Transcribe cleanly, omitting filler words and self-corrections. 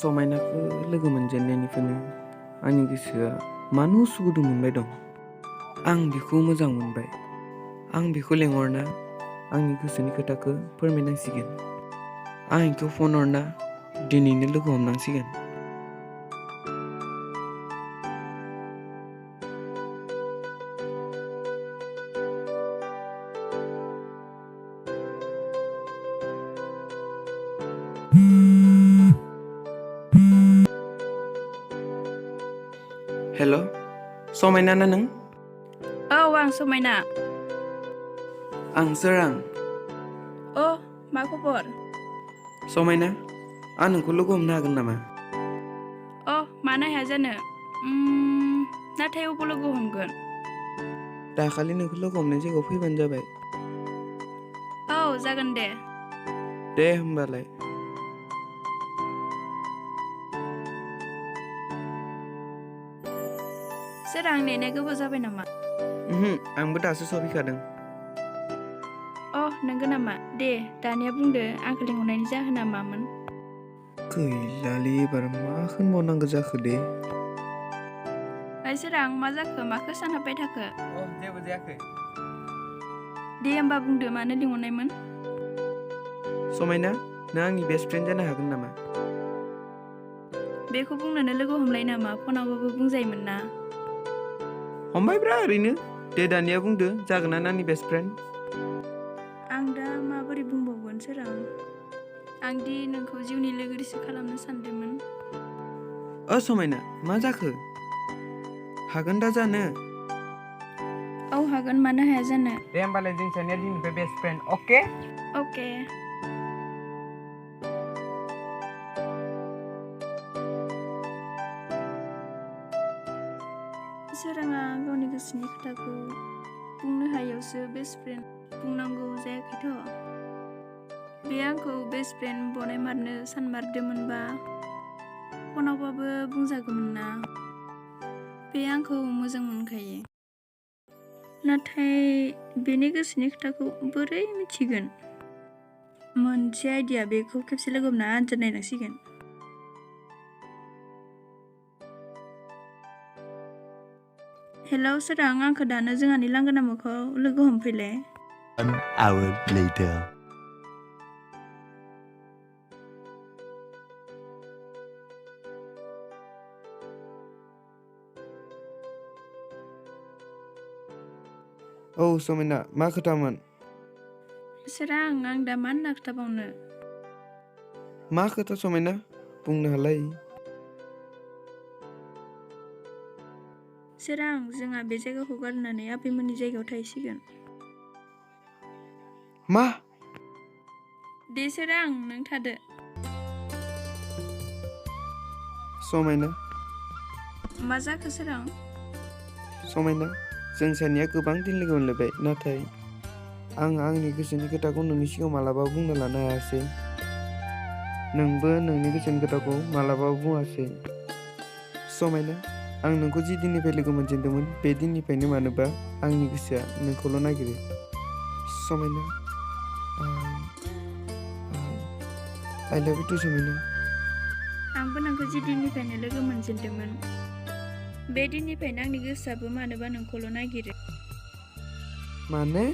समायनाखौ लोगो मोनजेननायनिफ्रायनो आंनि गोसोआ मानो उसु गुदुं मोनबाय दं। आं बेखौ मोजां मोनबाय। आं बेखौ लेंहरना आंनि गोसोनि खोथाखौ फोरमायनांसिगोन। आं बेखौ फन हरना दिनैनो लोगो हमनांसिगोन। हेल' समायना ना नों? औ आं समायना। आं सोरां। अ मा खबर? समायना आं नोंखौ लोगो हमनो हागोन नामा? अ मानो हाया जानो। नाथाय अबाव लोगो हमगोन? दाखालि नोंखौ लोगो हमनाय जायगायाव फैबानो जाबाय। औ जागोन दे। दे होमबालाय। सोरां नेनाया गोबाव जाबाय नामा? आंबो दासो सफैखादों। अ नंगौ नामा? दे दानिया बुंदो आंखौ लिंहरनायनि जाहोना मामोन? गैलालै एबार मा होनबावनांगौ जाखो दे। ओइ सोरां मा जाखो? माखौ सानहाबबाय थाखो? जेबो जायाखै। दे होमबा बुंदो मानो लिंहरनायमोन? समायना नों आंनि बेस्ट फ्रेन्ड जानो हागोन नामा? बेखौ बुंनोनो लोगो हमलाय नामा? फनावबाबो बुंजायोमोन ना। हमबायब्रा ओरैनो। दे दानिया बुंदो जागोन ना आंनि बेस्ट फ्रेन्ड? आं दा माबोरै बुंबावगोन सोरां? आं दि नोंखौ जिउनि लोगोरिसो खालामनो सानदोंमोन। समायना मा जाखो? हागोन दा जानो? औ हागोन मानो हाया जानो। दे होमबालाय जों सानैया दिनैनिफ्राय बेस्ट फ्रेन्ड, अके? अके। सोराङा गावनि गोसोनि खोथाखौ बुंनो हायैयावसो बेस्ट फ्रेन्ड बुंनांगौ जायाखैथ'। बे आंखौ बेस्ट फ्रेन्ड बनायमारनो सानमारदोंमोनबा फनावबाबो बुंजागौमोन ना। बे आंखौ मोजां मोनखायो। नाथाय बेनि गोसोनि खोथाखौ बोरै मिथिगोन? मोनसे आइडिया, बेखौ खेबसे लोगो हमना आनजाद नायनांसिगोन। हेलौ सोरां, आंखौ दानो जोंहानि लांगोना मोखाङाव लोगो हमफैलाय। 1 hour later. औ समायना मा खोथामोन? सोरां आं दा मा होनना खोथाबावनो? मा खोथा समायना? बुंनो हालाय। सोरां जोंहा बे जायगाखौ गारनानै आबैमोननि जायगायाव थाहैसिगोन। मा? दे सोरां नों थादो। समायना मा जाखो सोरां? समायना जों सानैया गोबां दिन लोगो मोनलायबाय, नाथाय आं आंनि गोसोनि खोथाखौ नोंनि सिगाङाव मालाबाबो बुंना लानो हायासै। नोंबो नोंनि गोसोनि खोथाखौ मालाबाबो बुङासै। समायना आं नोंखौ जि दिननिफ्राय लोगो मोनजेनदोंमोन बे दिननिफ्रायनो मानोबा आंनि गोसोआ नोंखौल' नागिरो। समायना I love you too समायना। आंबो नोंखौ जि दिननिफ्रायनो लोगो मोनजेनदोंमोन बे दिननिफ्रायनो आंनि गोसोआबो मानोबा नोंखौल' नागिरो। माने?